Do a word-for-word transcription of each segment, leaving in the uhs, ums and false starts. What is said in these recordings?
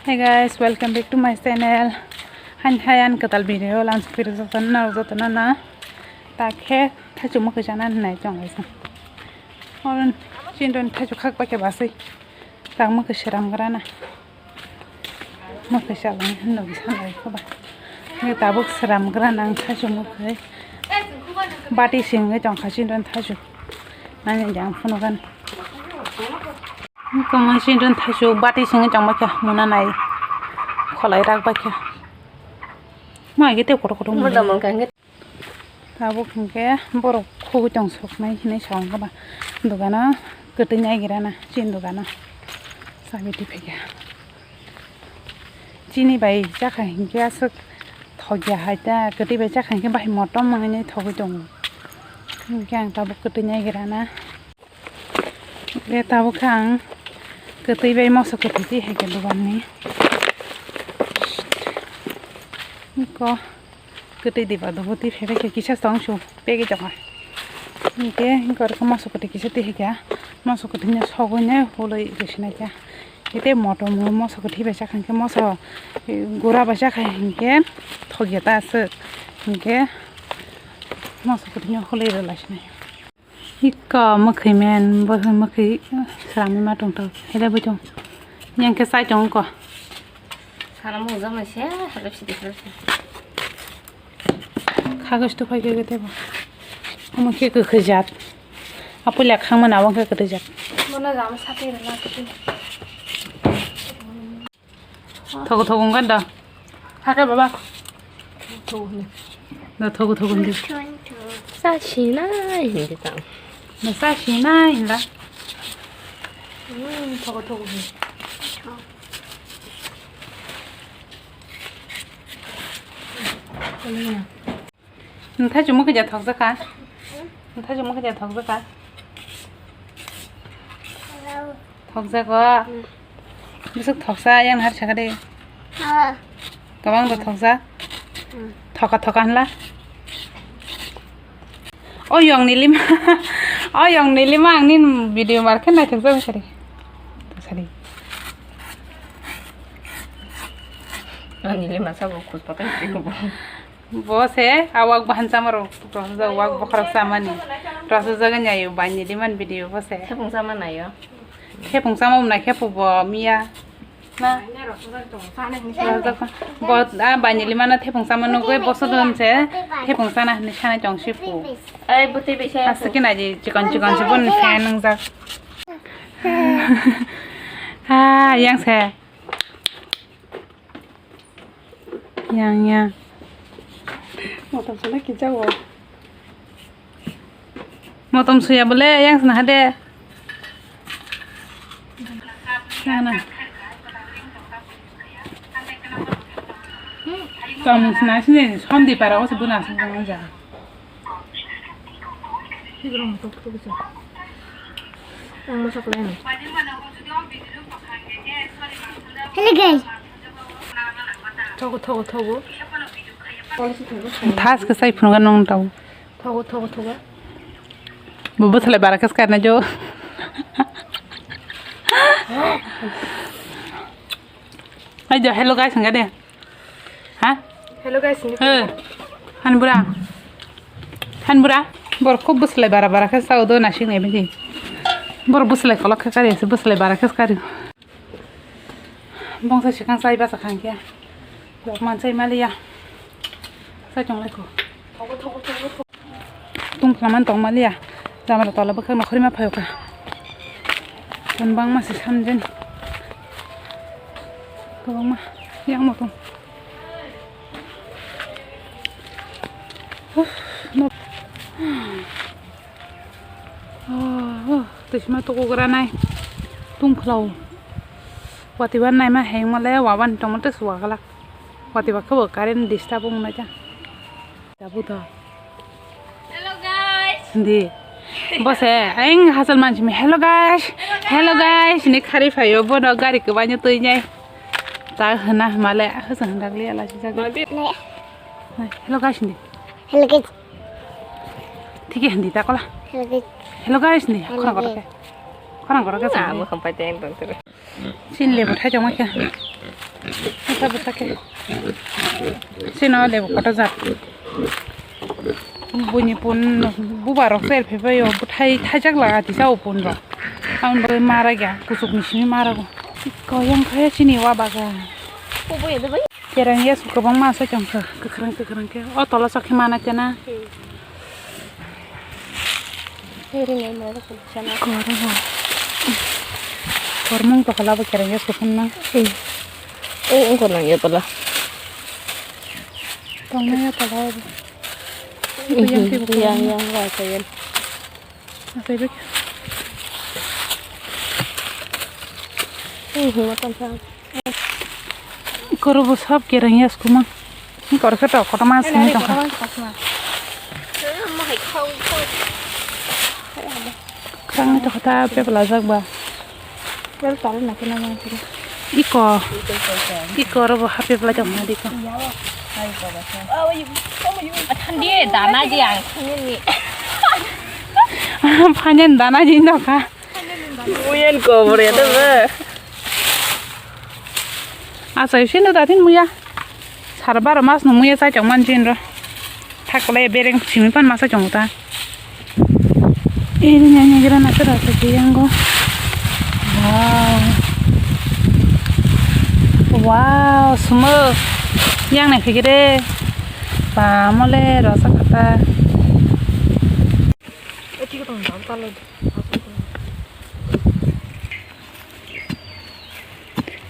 Hey guys, welcome back to my channel. Hain hai ani kwtal video lam sukiri jotono na jotono na. Ta khe thaichuk mwkhwi chana hinwi chong lai chwng. Oron chindon thaichuk khak pakhe baswi. Ta mwkhwi sram gra na. Mwkhwi chalani hinwi sanai khoba. Ni tabuk sram gra nang thaichuk mwkhwi. Bati singwi tong kha chindon thaichuk. Nani jang phunu gan. Kama chindon thaichuk bati singwi tong bakha muna nai. Kholai rak bakha. Ma gete kotor kotor muna. Tabuk hinkhe borok khogwi tong soknai hinwi sa wngkha ba dogano kwtwi naigira na chini dogano chabi tiphai kha. Chini bai chakha hinkhe aswk thokya hai ta kwtwi bai chakha hinkhe bahai motom wngwi thogwi tongo hinkhe ang tabuk kwtwi naigira na. Be tabuk khe ang kwtwi bai moso kwtwi twi hai khe dogan ni. Ko kwtwi diba dobo twi phai khe kisa tong su pegwi tongo. Hinkhe hinkhe oro khe moso kwtwi kisa twi hai khe moso kwtwi no sogwi no hulwi rwsinai khe. Ite motom moso kwtwi bai chakha hinkhe moso gura bai chakha hinkhe thokya ta aswk hinkhe moso kwtwi no hulwi rwlai sinai. Iko mwkhwi men, bo mwkhwi sramwi ma tongthok. Hede bo tong. Yang khe sai tong ko. Sara mo jama se, help si dikhe. Kagos to phai khe tebo. Omo khe kwkhwi jat. Apuila khangmani abo khe kwtwi jat. Bono jama sati rwna kwtwi. Thogo thogo wngkha da. Hakhe baba. Da thogo thogo wngkha. Sa sinai hindi tang. Da sa sinai hinda. Hmm, thogo thogo hindi. Nthai chumui khe ja thokjak kha. Nthai chumui khe ja thokjak kha. Thokjago. Bwswk thoksa yang har sakha de. Kwbang da thoksa. Thoka thoka hinla. O yong ni lima. O yong ni lima ang nini video mar khe naithok jak sari. Sari. Ani lima sabo khus pakai siko bo. Bo se, a wak bahan chama rok, rosajak wak bokhorok chamani. Rosajak wngya yo, bani diman video bo se. Khepung chama nayo. Khepung chama umna khepu bo miya. Na? Rosajak bo, a bani limano khepung chama nugwi bo sodon se, khepung chana hinwi sanai tong sipu. Ai, bwtwi bai se. Aswk khe naidi, chikon chikon se boni fan wngjak. Ha, yang se. Yang, yang. Motom suna kijago. Motom suya bole yang suna hade. Sana. Tong suna sini sondi para o sebuna suna ja. Hello guys. Thogo, thogo, thogo. Thas ke sai phunukha nung tau. Thogo, thogo, thogo. Bo bwsalai bara khe karna jo. Ai jo, hello guys, hwnga de. Ha? Hello guys, ni. He. Hanbura. Hanbura. Bor khub bwslai bara bara khe sao do nasing nai bini. Bor bwslai kolok khe kari ase bwslai bara khe kari. Bongsa sikang chai basa khang khe. Lok man chai maliya. Sai tong lai ko. Tung khlaman tong maliya. Jama tola bwkhak nokhorima phayokha. Tun bangma se samjani. Kwbangma yang mo tong. Uff, no. Oh, oh, twisma tukugra nai. Tung khlao. Wati wan naima heng male wawan tongmo tei suwa glak. Wati ba khe bo current disturb wng nai ta. Jabu to. Hello guys. Di. Bose, aing hasal manchimi. Hello guys. Hello guys. Ni khari phayo bono gari kwbaino twi nai. Ta hwna hwmale hwsa hwndagli ala si jaga. Hello guys ni. Hello guys. Thike hindi ta kola. Hello guys. Hello guys ni. Hello guys. Khorang koroke. Khorang koroke. Chini lebu thai tongma khe. Bwsa bwsa khe. Sino lebu kotor jak. Buini pun buba rok se phaibai o, bwthai thaijak laga tisa o pun rok. Aboni bagwi mara ya, kuchuk ni simi mara go. Koyang khe chini wa bagan. Kereng ya su kwbangma asai tong kha, kwkhwrang kwkhwrang khe. O tola sok khe mana tena. Kormo. Kormung tokla bo kereng ya su phunna. O ungko nang ya tola. Tongna ya tola bo. Yang, yang, yang, yang, yang. Asai bek. Koro bo sab kereng ya sukuma. Kor khe to kotorma sini tong kha. Khangni to kha ta pepla jak ba. Iko, iko oro bo happy belai tong ma di ko. Thandi dana di ang. Phanyan dana di no kha. Muyan ko bore to ba. Asa sini da tin muya. Sar baro mas no muya chai tong man jin ro. Thak le bereng simi pan masa chong ta. Ini nyanyi gira na kira sa yang go. Wow. Wow, sumo. Yang na fikire. Pa mole rosa kata.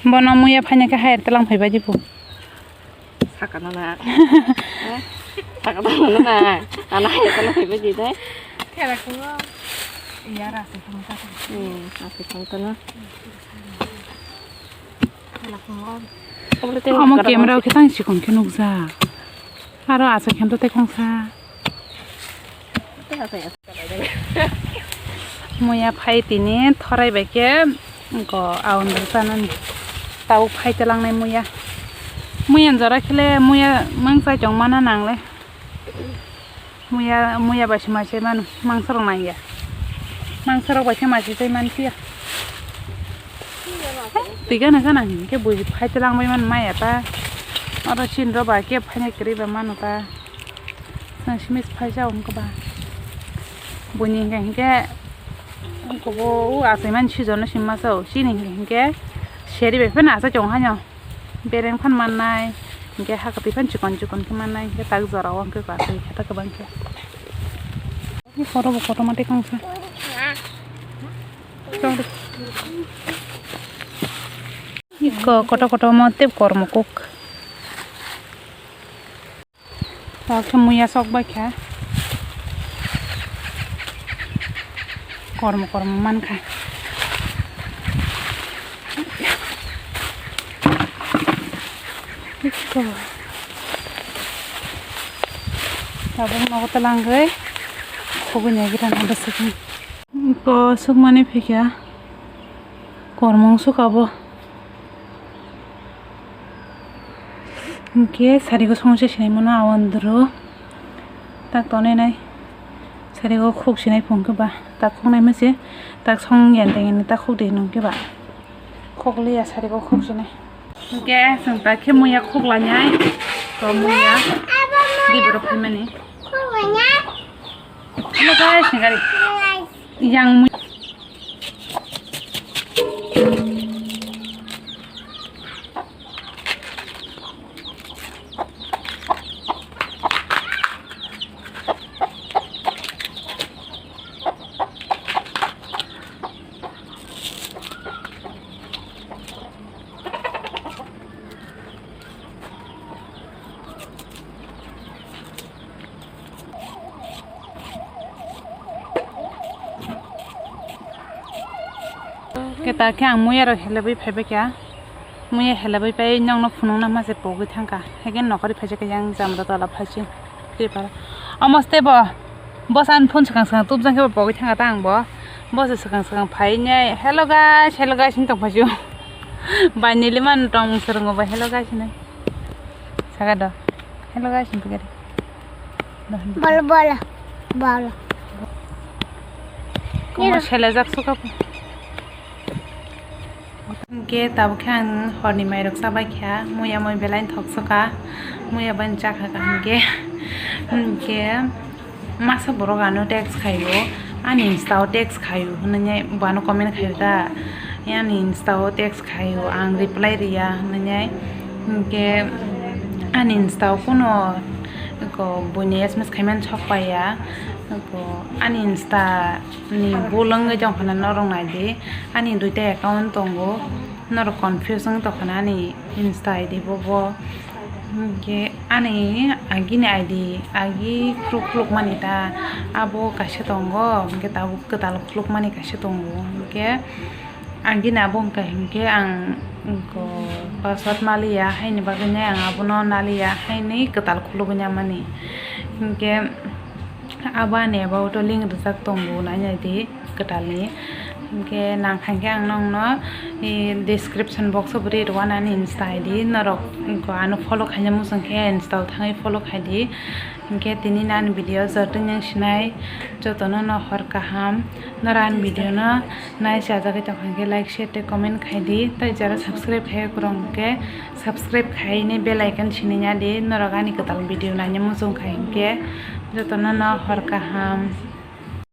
Bono muya phaina khe hayar talang phaibai dibu. Sakano na. Eh? Sakano na. Ana hai kala hai bagi dai. Thela kungo. Iya rasi thangta. Hmm, rasi thangta na. Thela kungo. Omo camera o khe tang sikon khe nukjak. Aro acha khe to tei kongsa. Muya phai tini thorai bai khe go aundru chanani. Tabuk phai telangnai muya. Muya jora khele muya mang chai tong mana nangle. Muya, muya bai se mai chai mano. Mangsa rok nang ya. Mangsa rok bai khe mai chai man phiya. Twi gana gana hinkhe bui phai telang bai man maya ta. Oro chin rok bai khe phaina kwrwi bai mano ta. Chwng simi se phaijak wngkha ba. Buini hinkhe hinkhe wngkha bo o achaimani season no simi masa o. Chini hinkhe hinkhe seri bai phano achai tongo haino. Bereng phano mannai, hinkhe hakwtwi phano chikon chikon khe mannai, hinkhe tak jora o hinkhe kwbangkhe. Oro bo kotorma tei kongsa. Iko kotor kotorma tei kormo kuk. Tok khe muya sok bai kha. Kormo kormo man kha. Tabuk nogo twlangwi khugui nai gita nang bwswk ni. Iko sukmani phikya kormo wng suka bo. Hinkhe sarigo songsa sinai mano awan duro. Tak tonwi nai sarigo khuk sinai phung khe ba tak khuknai mase tak song yan tengni tak khuk di nung khe ba. Khuk liya sarigo khuk sinai. Hinkhe chwng tak khe muya khuk lainai. To muya di borok phaimani. Hello guys, ni gari. Yang mu- Keta khe ang muya rok helebwi phaibai kha. Muya helebwi pai nokno phunukna ma se pogwi thangkha. Haikhe nokari phaijak khe yang jamra tola phaisi. Tripura. Omo stay bo. Bwsani phone swkang swkang tubjak khe bo pogwi thangkha ta ang bo. Bo se swkang swkang phainai. Hello guys, hello guys hinwi tongphaisio. Bai nili man tong swrwngo bo hello guys hinwi. Saka do. Hello guys hinwi phaikha de. Bolo, bolo, bolo. Komo selejak suka. Hwnkhe tabuk khe ang horni mairok chabai kha, muya mui belai thoksoka, muya bai chakha kaham khe. Hwnkhe masa borok ano text khaio, ani Insta o text khaio hwnwi bo ano comment khaio da, ani Insta o text khaio, ang reply riya hwnwi. Hwnkhe ani Insta o kuno buini S M S khaimani sok paiya, ani Insta ni bul wngwi tongkha na norok naidi, ani duita account tongo, norok confuse wngwi tongkha na ani Insta I D bobo. Hwnkhe ani agini I D, agi khuluk khuluk mani ta, abo kaisa tongo, hwnkhe tabuk kwtal khuluk mani kaisa tongo, hwnkhe agini abo hwnkha hinkhe ang password maliya, haini bagwino ang abono naliya, haini kwtal khulugwi namani. Hwnkhe abo ani about o link rijak tongo, nainai di kwtalni. Hwnkhe nangkha khe ang nokno, e, description box o bo ri rwna ani Insta I D, norok ano follow khaina muchung khe Insta o thangwi follow khai di. Hwnkhe tini ani video joto wng sinai, jotono no hor kaham. Norok ani video no nai chajagwi tongkha khe like, share tei comment khai di. Tei jara subscribe khai rok hwnkhe subscribe khaini bell icon sinina di, norok ani kwtal video naina muchung khai hwnkhe. Jotono no hor kaham.